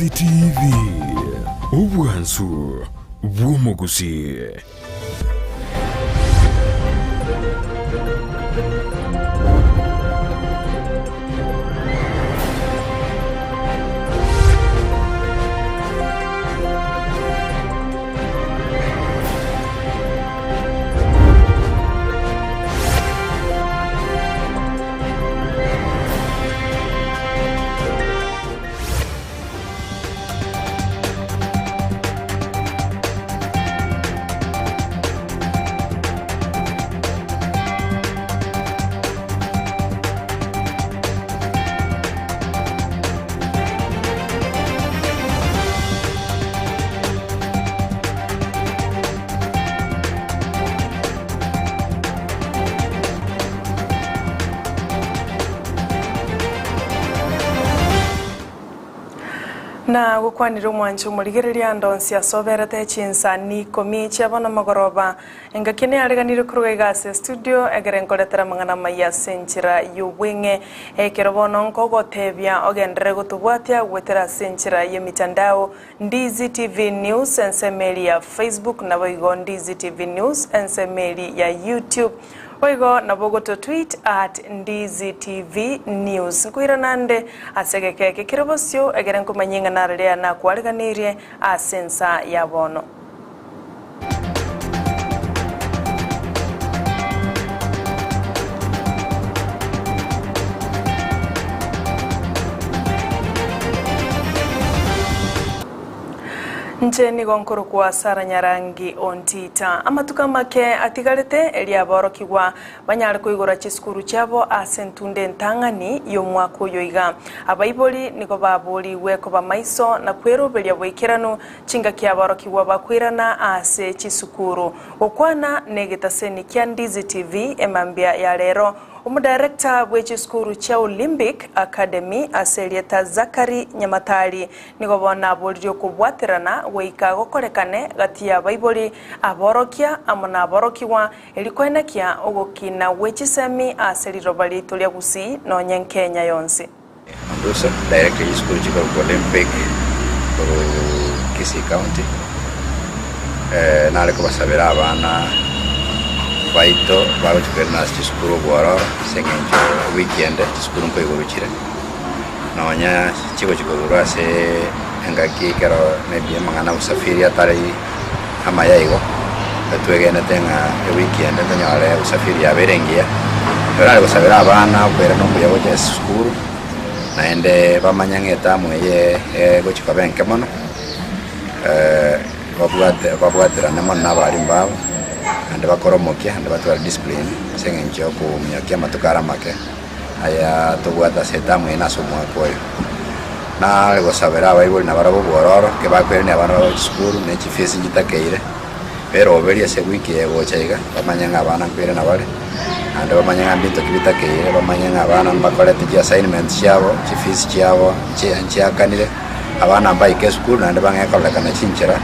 Ndizi TV, obwansu bw'omogusii. Na gokwanire omwancho omorigereria ande onsi ase oberete chinsani ikomi chia bono mogoroba, engaki neareganire korwa iga ase estudio egere nkoretera amang'ana amaya ase enchera y'obweng'e. Ekero bono nkogotebia ogenderere gotobwatia goetera ase enchera y'emitandao Ndizi TV News ensemo eria ya Facebook naboigo Ndizi TV News ensemo eria ya YouTube. Boigo nabo ogoto tweet at Ndizi TV News. Nkoirana nde ase egeka eke kere bosio egere nkomanyie ng'a nararia nakwareganeirie ase ensa ya bono. Inche nigo nkorokwa Sara Nyarangi Ontita. Amatuko amake atigarete erio aborokigwa banyare koigora chisukuru chiabo ase entunda entang'ani y'omwaka oyo iga. Abaibori nigo baborigwe koba maiso na kweroberia boikeranu Chingaki aborokigwa bakoirana ase chisukuru. Gokwana negetaseni kia Ndizi TV emambia ya rero, Omodarekta bwe chisukuru chia Olympic Academy ase erieta Zachary Nyamatari nigo bono aboririe okobwaterana goika gokorekane gati y'abaibori, aborokia amo naborokigwa erio koenekia ogokina gwe chisemi ase riroba riaito ria Gusii nonye Nkenya yonsi. Onduso, Director ye chisukuru chikorokwa Olympic korwa Kisii County, nare kobasabera abana baito bagochia koirana ase chisukuru obwororo ase eng'encho ewiki ende chisukuru nkoigorwa chire, nonya chigochia koigorwa ase engaki ekero maybe amang'ana a usafiri atari amaya igo, twegenete ng'a ewiki ende ntonyore usafiri yabeire engiya. Ekero nare gosabera abana okoirana okuya gocha esukuru, naende bamanye ng'a etamu eye egochia koba enke mono, babwate babwaterane mono na abalimu babo, naende bakore omokia, naende batware discipline ase eng'encho ya okominyokia amatuko are amake. Aya tobwate ase etamu eye na ase omwaka oyo. Nare gosabera abaibori nabarabwo obwororo, ekero bakwerania abana babo chisukuru ne chifees nchitakeire, beroberie ase ewiki eye egocha iga, bamanye ng'a abana nkoirana bare, naende bamanye ng'a mbinto ki bitakeire, bamanye ng'a abana mbakorete chiassignment chiabo, chifees chiabo nchi nchiakanire, abana mbaike esukuru naende bang'e kororekana chinchera,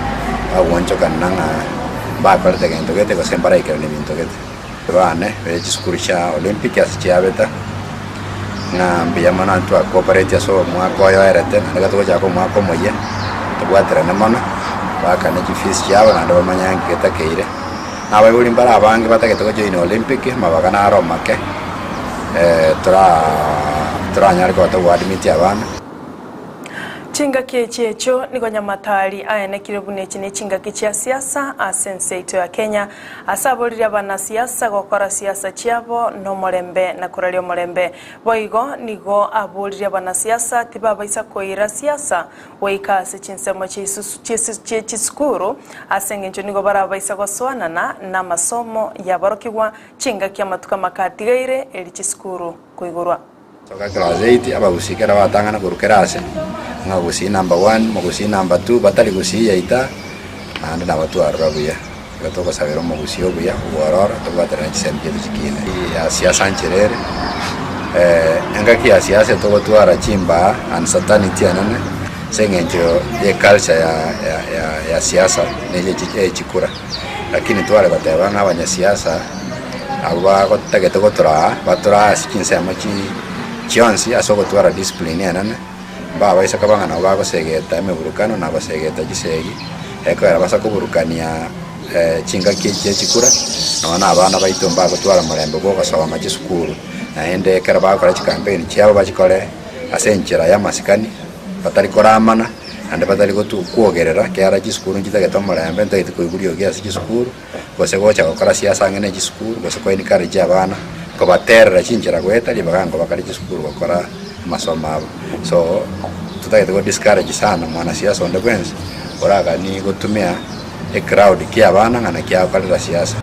bagoonchokana ng'a mbakorete gento gete gose mbaraikeranie binto gete. Bane be chisukuru chia Olympic ase chiabeta, ng'a mbuya mono intwe twacooperate ase omwaka oyo oerete, naende iga togochaka omwaka omoyia, tobwaterane mono, baakane chifees chiabo naende bamanye ng'a getakeire. Na abaibori mbare abange batagete gojoin Olympic, amabaga naro amake, toraa toranyare koba togoadmit abana. Chingaki echi echio nigo Nyamatari aenekire buna echi nechingaki chia siasa ase ense yaito ya Kenya, ase aboririe abanasiasa gokora siasa chiabo nomorembe na koraria omorembe. Boigo nigo aboririe abanasiasa tibabaisa koira siasa goika ase chinsemo chie chisukuru ase engencho nigo barabaisa gosoanana namasomo yaborokigwa chingaki amatuko amake atigaire eri chisukuru koigorwa. Toka class eight abagusii kera batang'ana korwa kerase, ng'a gusii number one, mogusii number two, batari gusii yaita, naende nabo twarora buya. Igo togosabera omogusii obuya, obwororo, tobwaterane chisemi chiaito chikine. Ya siasa nchera ere, engaki ya siasa togotwara chimbaa uncertainty enene, ase eng'encho ya eculture ya ya ya ya siasa na eye echikura. Lakini tware goteba ng'a abanyasiasa. Abwo bagotagete gotoraa, batorae ase chinsemo chionsi ase ogotwara discipline enene. Mbabaisa koba ng'a nabo bagosegeta emeburukano na gosegeta chisegi, ekogera basa koburukania chingaki echi chie chikura, nonya na abana baito mbagotwara omorembe bwa ogosoma chisukuru, naende ekero bagokora chikampeni chiabo bachikore ase enchera y'amasikani, batari koramana, naende batari gotu kwogerera ekiagera chisukuru nchitagete omorembe, ntotagete koigwa riogi ase chisukuru, gose gocha gokora siasa ang'e ne chisukuru, gose ko encourage abana, kobaterera chinchera goeta ribaga nkobakare chisukuru gokora amasomo abo. So, totagete go discourage sana mwanasiasa onde bwensi, oraganie gotumia ecrowd kia abana ng'a naki agokorera siasa.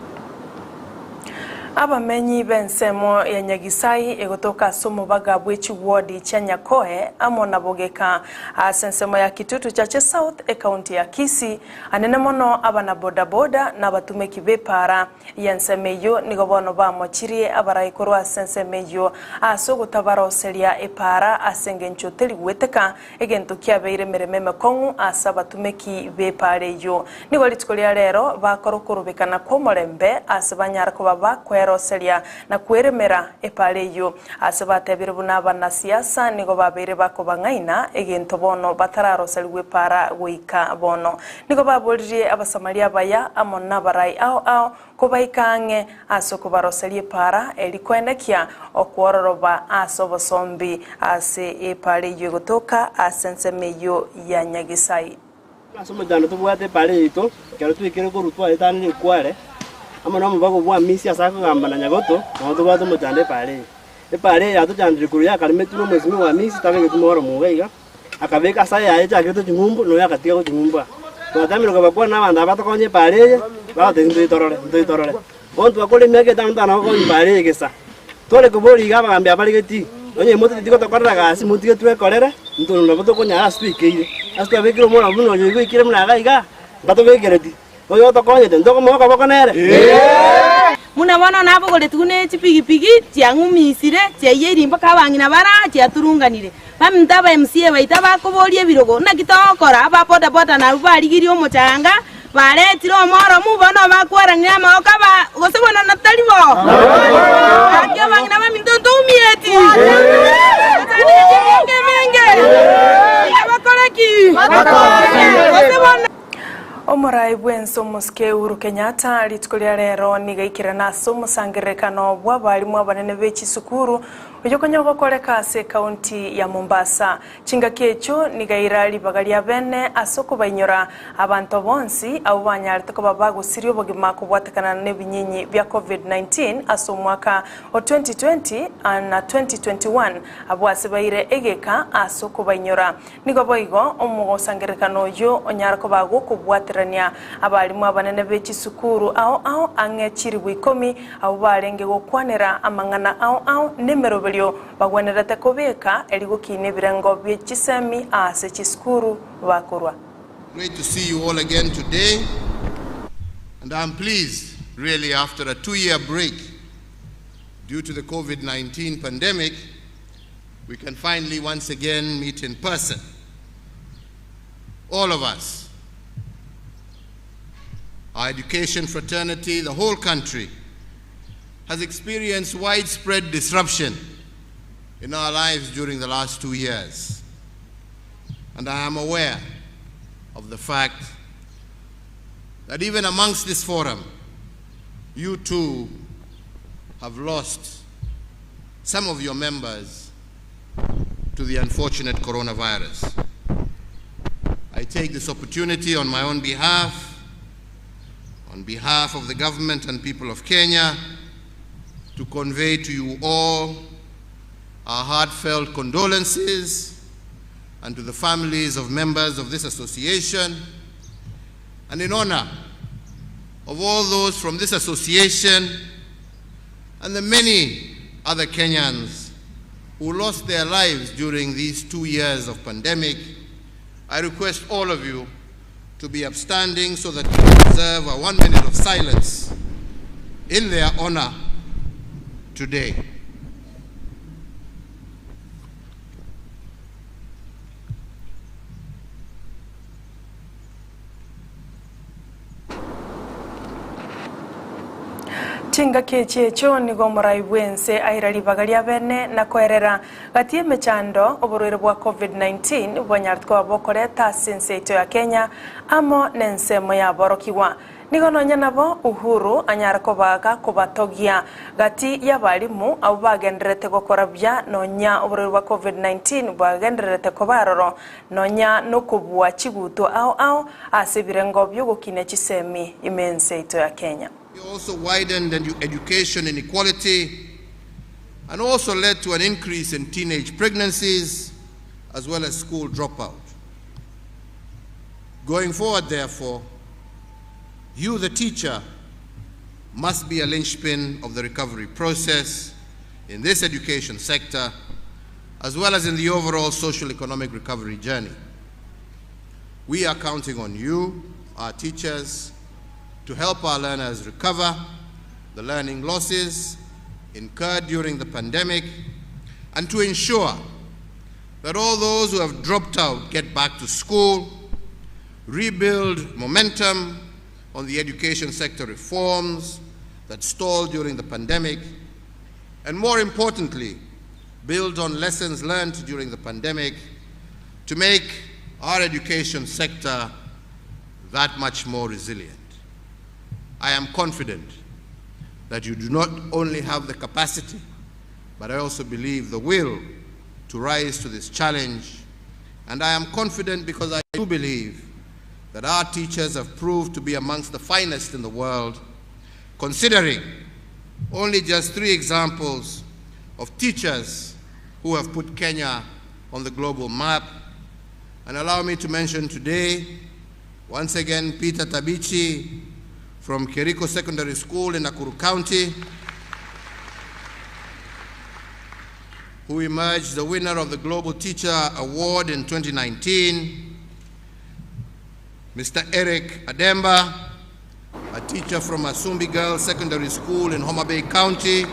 Abamenyi b'ensemo ya Nyagisai egotoka ase omobaga bwe chiwodi chia Nyakoe amo na Bogeka ase ensemo ya Kitutu Chache South ekaunti ya Kisii anene mono abana bodaboda na abatumeki b'epaara y'ensemo eyio nigo bono bamochirie abarai korwa ase ensemo eyio ase ogotabaroseria epaara ase engencho teri gweteka Egento kiabeire emeremo emekong'u ase abatumeki b'epaara eyio. Nigo rituko ria rero bakora okorobekana kw'omorembe ase banyare koba bakweroseria na kweremera epaara eyio. Ase batebire buna abanasiasa nigo babeire bakobang'aina egento bono batararoserigwa epaara goika bono. Nigo baboririe Abasamaria abaya amo nabarai ao ao Kobaika ang'e ase okobaroseria epaara eria koenekia okwororoba ase obosombi ase epaara eyio egotoka ase ensemo eyio ya Nyagisai. Ase omochando tobwate epaara yaito, ekero twaikire korwa twaetanire ekware, amo nomobago bw'Amisi ase akogamba na Nyagoto, nabo tobwate omochando epaara eye. Epaara eye yatochandire korwa yakaremetwe nomwesimigwa Amisi tabegeti moro moga iga, Akabeka ase ayaye echakete ching'umbu, na oyo agatiga goching'umba. Twateemire kobakwana na abanto aba batokonye epaara eye, bagotebi ntoitorore, ntoitorore. Bono twakora emiaka etano totana gokonya epaara eye gesa. Tware koboria iga abagambi aba bare getii, onye motageti gotokorera gasi motige twekorere, intwe nabo tokonyara ase twaikeire. Ase twabekire omwana buna oyo iga oikire buna iga igaa, mbatobekereti. Oyo otokonyete, ntokomoa okoboko nere? Buna bono nabogoretigwe ne chipigipigi chiang'umisire, chiaiyeirie mpaka abang'ina bara chiaturunganire. Baminto aba MCA baito abakoboria ebirogo, naki togokora? Aba boda boda nabwo barigirie omochanga, baretire omoromu, bono bakwaranire amagoko aba, gose bono tari bo? Gaki abang'ina baminto ntoumieti? Gose nemenge emenge? Bakore ki? Gose bono. Omorai bw'ense omosike Uhuru Kenyatta rituko ria rero nigo aikerana ase omosangererekano bw'abalimu abanene be chisukuru oyio konya ogokoreka ase ekaunti ya Mombasa. Chingaki echio nigo aira ribaga ria bene ase okobainyora abanto bonsi abwo banyarete koba bagosiria obogima kobwatekana nebinyinyi bia Covid-19 ase omwaka o 2020 na 2021 abwo ase baire egeka ase okobainyora. Nigo boigo omosangererekano oyio onyare koba gokobwaterania abalimu abanene be chisukuru ao ao ang'e chilifu ikomi, abwo barenge gokwanera amang'ana ao ao nemeroberio bagwenerete kobeka erio gokiina ebirengo bie chisemi aase chisukuru bakorwa. Great to see you all again today and I'm pleased really after a 2-year break due to the COVID-19 pandemic we can finally once again meet in person. All of us, our education fraternity, the whole country, has experienced widespread disruption in our lives during the last 2 years. And I am aware of the fact that even amongst this forum, you too have lost some of your members to the unfortunate coronavirus. I take this opportunity on my own behalf, on behalf of the government and people of Kenya, to convey to you all our heartfelt condolences and to the families of members of this association, and in honor of all those from this association and the many other Kenyans who lost their lives during these 2 years of pandemic, I request all of you to be upstanding so that we can observe a 1 minute of silence in their honor today. Chingaki echi echio nigo omorai bw'ense aira ribaga ria bene na koerera gati y'emechando oborwaire bwa Covid-19 bwanyarete koba bokoreta ase ense yaito ya Kenya amo nensemo y'aborokigwa. Nigo nonya nabo Uhuru anyare koba gakobatogia gati y'abalimu abwo bagendererete gokora buya nonya oborwaire bwa Covid-19 bwagendererete koba aroro nonya nokobua chiguto ao ao ase ebirengo bi'ogokinia chisemi ime ense yaito ya Kenya. He also widened education inequality and also led to an increase in teenage pregnancies as well as school dropout. Going forward, therefore, you, the teacher, must be a linchpin of the recovery process in this education sector as well as in the overall social economic recovery journey. We are counting on you, our teachers, to help our learners recover the learning losses incurred during the pandemic and to ensure that all those who have dropped out get back to school, rebuild momentum on the education sector reforms that stalled during the pandemic, and more importantly, build on lessons learned during the pandemic to make our education sector that much more resilient. I am confident that you do not only have the capacity, but I also believe the will to rise to this challenge. And I am confident because I do believe that our teachers have proved to be amongst the finest in the world, considering only just three examples of teachers who have put Kenya on the global map. And allow me to mention today, once again, Peter Tabichi from Keriko Secondary School in Nakuru County, who emerged the winner of the Global Teacher Award in 2019, Mr. Eric Ademba, a teacher from Asumbi Girls Secondary School in Homa Bay County.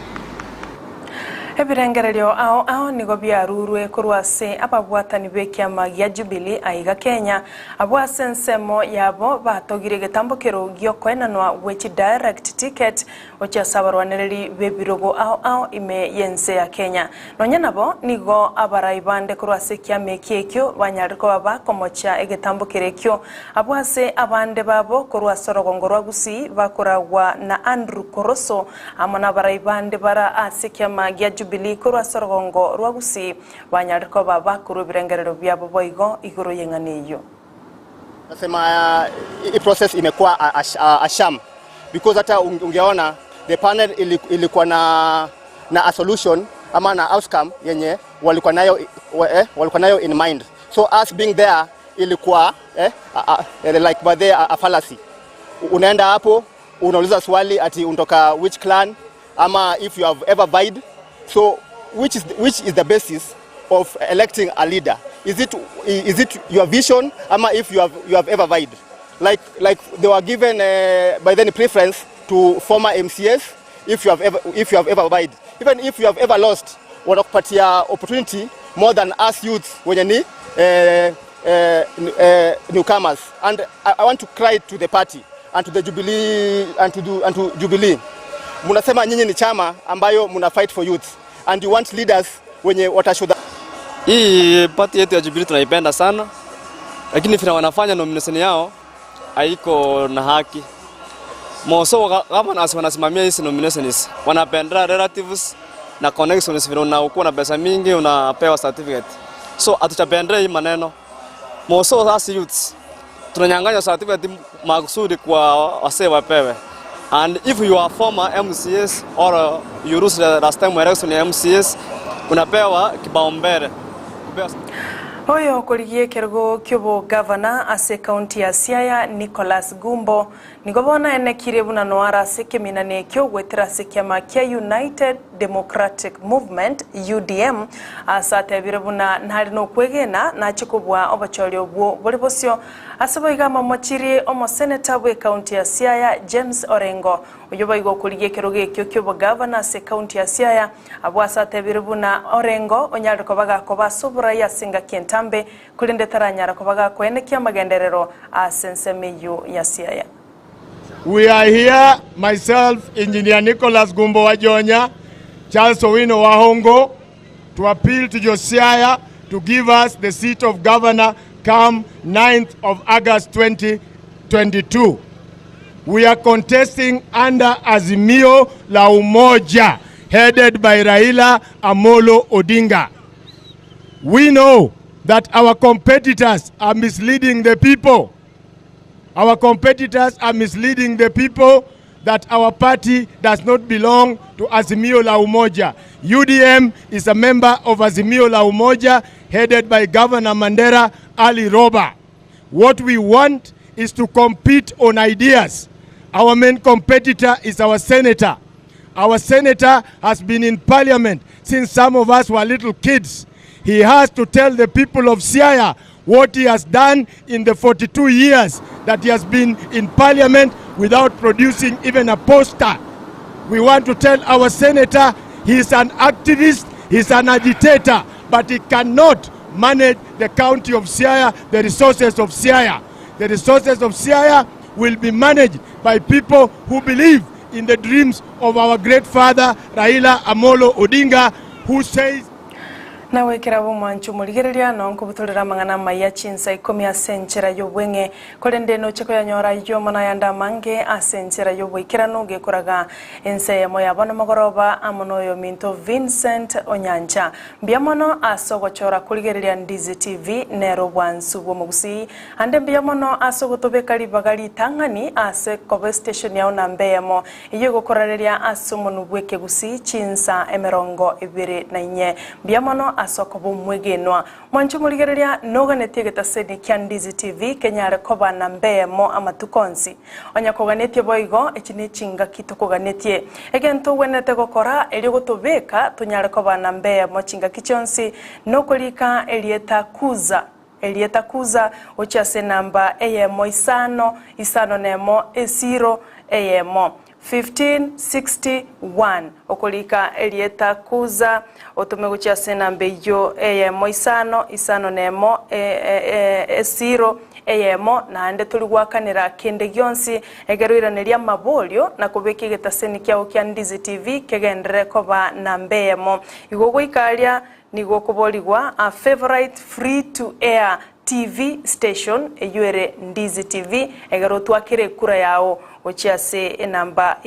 Ebirengererio ao ao nigo biarurwe korwa ase ababwatani b'ekiama gia Jubilee aiga Kenya abwo ase ensemo yabo batogire egetambokero giokoenanwa gwe chidirect ticket gochia ase abarwanereri b'ebirogo ao ao ime y'ense ya Kenya. Nonya nabo nigo abarai bande korwa ase ekiama eki ekio banyarire koba bakomocha egetambokero ekio abwo ase abande babo korwa ase orogongo rwa Gusii bakoragwa na Andrew Koroso amo nabarai bande bara ase ekiama gia Jubilee korwa ase orogongo rwa Gusii banyarire koba bakorwa ebirengerero biabo boigo igoro y'eng'ana eyio. Nasema hii process imekuwa a sham because hata ungeona the panel ilikuwa na a solution ama na outcome yenye walikuwa nayo in mind. So us being there ilikuwa like by there a fallacy. Unaenda hapo unauliza swali ati unatoka which clan ama if you have ever vied. So which is the basis of electing a leader? Is it your vision ama if you have ever vied? Like they were given by then preference to former MCAs if you have ever vied. Even if you have ever lost, wanakupatia opportunity more than us youths wenye ni newcomers. And I want to cry to the party and to the Jubilee and to Jubilee. Munasema nyinyi ni chama ambayo muna fight for youth and you want leaders wenye watashow. Hii party yetu ya Jubilee tunaipenda sana, lakini vile wanafanya nomination yao haiko na haki. Moso governors wanasimamia hizi nominations, wanapendea relatives na connections, vile unakuwa na pesa mingi unapewa certificate. So hatujapendea hii maneno. Moso sasa youths tunanyang'anya certificate makusudi kwa wasee wapewe. And if you are former MCAs or you lose the last time election ya MCAs, unapewa kipaumbele. Kupewa. Oyo okorigie ekerogo ki'obogavana ase ekaunti ya Siaya Nicholas Gumbo nigo bono enekire buna noara ase ekeminano ekio gwetera ase ekiama kia United Democratic Movement UDM ase atebire buna nare nokwegena nache kobua obochori obwo bori bosio ase boiga amamochirie omoseneta bwa ekaunti ya Siaya James Orengo oyo boigo okorigia ekerogo ekio ki'obogavana ase ekaunti ya Siaya abwo ase atebire buna Orengo onyarire koba gakoba ase oborai ase engaki entambe korende taranyara koba gakoenekia amagenderero ase ensemo eywo ya Siaya. We are here, myself, Engineer Nicholas Gumbo Wajonya, Charles Owino Wahongo, to appeal to Josiah to give us the seat of governor come 9th of August 2022. We are contesting under Azimio la Umoja headed by Raila Amolo Odinga. We know that our competitors are misleading the people. Our competitors are misleading the people that our party does not belong to Azimio la Umoja. UDM is a member of Azimio la Umoja headed by Governor Mandera Ali Roba. What we want is to compete on ideas. Our main competitor is our senator. Our senator has been in parliament since some of us were little kids. He has to tell the people of Siaya what he has done in the 42 years that he has been in parliament without producing even a poster. We want to tell our senator he is an activist, he is an agitator, but he cannot manage the county of Siaya, the resources of Siaya. The resources of Siaya will be managed by people who believe in the dreams of our great father Raila Amolo Odinga who says Nagwekera ab'omwancho omorigereria na nkobutorera amang'ana amaya chinsa ikomi ase enchera y'obweng'e, korende noche koyanyora ayio mono ayande amange ase enchera y'oboikeranu gekoraga ense eyemo ya bono mogoroba amo noyominto Vincent Onyancha. Mbuya mono ase ogochora korigereria Ndizi TV nere obwansu bw'omogusii. Ande mbuya mono ase ogotobeka ribaga ritang'ani ase koba estation yao namba eyemo eyio egokorareria ase omonwa bw'ekegusii chinsa 24. Mbuya mono ase okoba omwegenwa. Mwanche omorigereria noganetie egetaseni kia Ndizi TV kenyare koba namba eyemo amatuko onsi. Onye koganetie boigo, echi nechingaki tokoganetie. Egento ogwenerete gokora erio gotobeka tonyare koba namba eyemo chingaki chionsi nokorika erieta Kuza, erieta Kuza gochia ase enamba eyemo isano, isano nemo, esiro eyemo. 1561. Okorika erieta Kuza otome gochia ase enamba eyio eyemo isano, isano nemo, esiro eyemo, naende tori goakanera kende gionsi, ekero oiraneria amaborio na kobeka egetaseni kiao kia Ndizi TV kegenderere koba namba eyemo. Igo goika aria nigo okoborigwa a favourite free to air TV station eyio ere Ndizi TV ekero otwakire ekura yao gochia ase enamba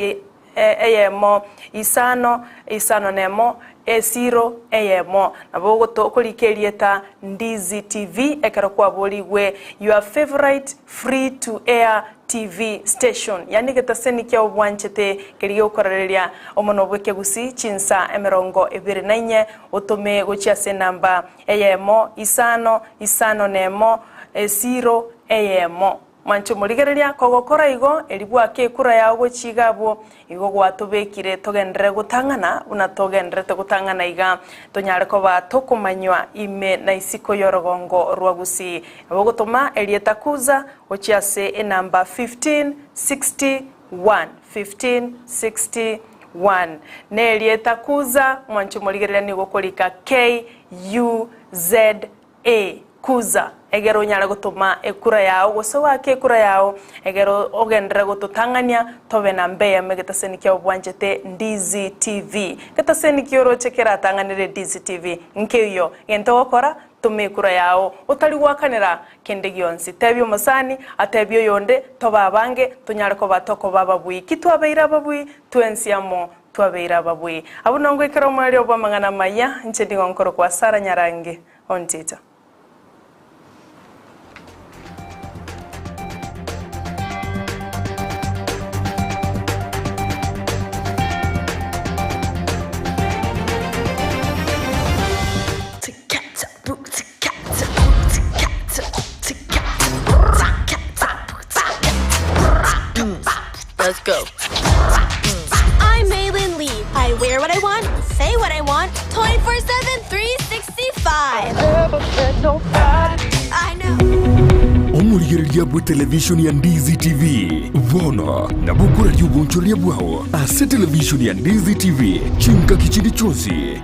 eyemo isano isano nemo esiro eyemo. Nabo okorika erieta Ndizi TV ekero kwaborigwe your favourite free to air TV station, yaani egetaseni kia obwanchete keria gegokorareria omonwa bw'ekegusii chinsa 24 otome gochia ase enamba eyemo isano isano nemo esiro eyemo. Mwanche omorigereria kogokora igo, erio bwake ekura yao gochia iga abwo, igo gwatobekire togenderere gotang'ana buna togendererete gotang'ana iga, tonyare koba tokomanywa ime na isiko y'orogongo rwa Gusii. Nabo ogotoma erieta Kuza gochia ase enamba 1561, 1561. Nerieta Kuza, mwanche omorigereria nigo okorika KUZA. Kuza, egere onyare gotoma ekura yao, gose oake ekura yao, egere ogenderere gototang'ania tobe namba eyemo egetaseni kia obwanchete Ndizi TV. Getaseni kioroche keratang'anere Ndizi TV nkeiyo. Gento ogokora, toma ekura yao otari goakanera kende gionsi. Tebia omosani, atebie oyonde, tobe abange, tonyare koba tokoba ababui. Ki twabeire ababui? Twensi amo twabeire ababui. Abwo nongoikera omoerio bw'amang'ana amaya, inche nigo nkorokwa Sarah Nyarange Ontita. Let's go. I'm Maylin Lee. I wear what I want, say what I want, 24 7, 365. I know. Omorigereria bwe television ya Ndizi TV bono nabo okoraria obonchoreria bwao ase television ya Ndizi TV chingaki chinde chionsi.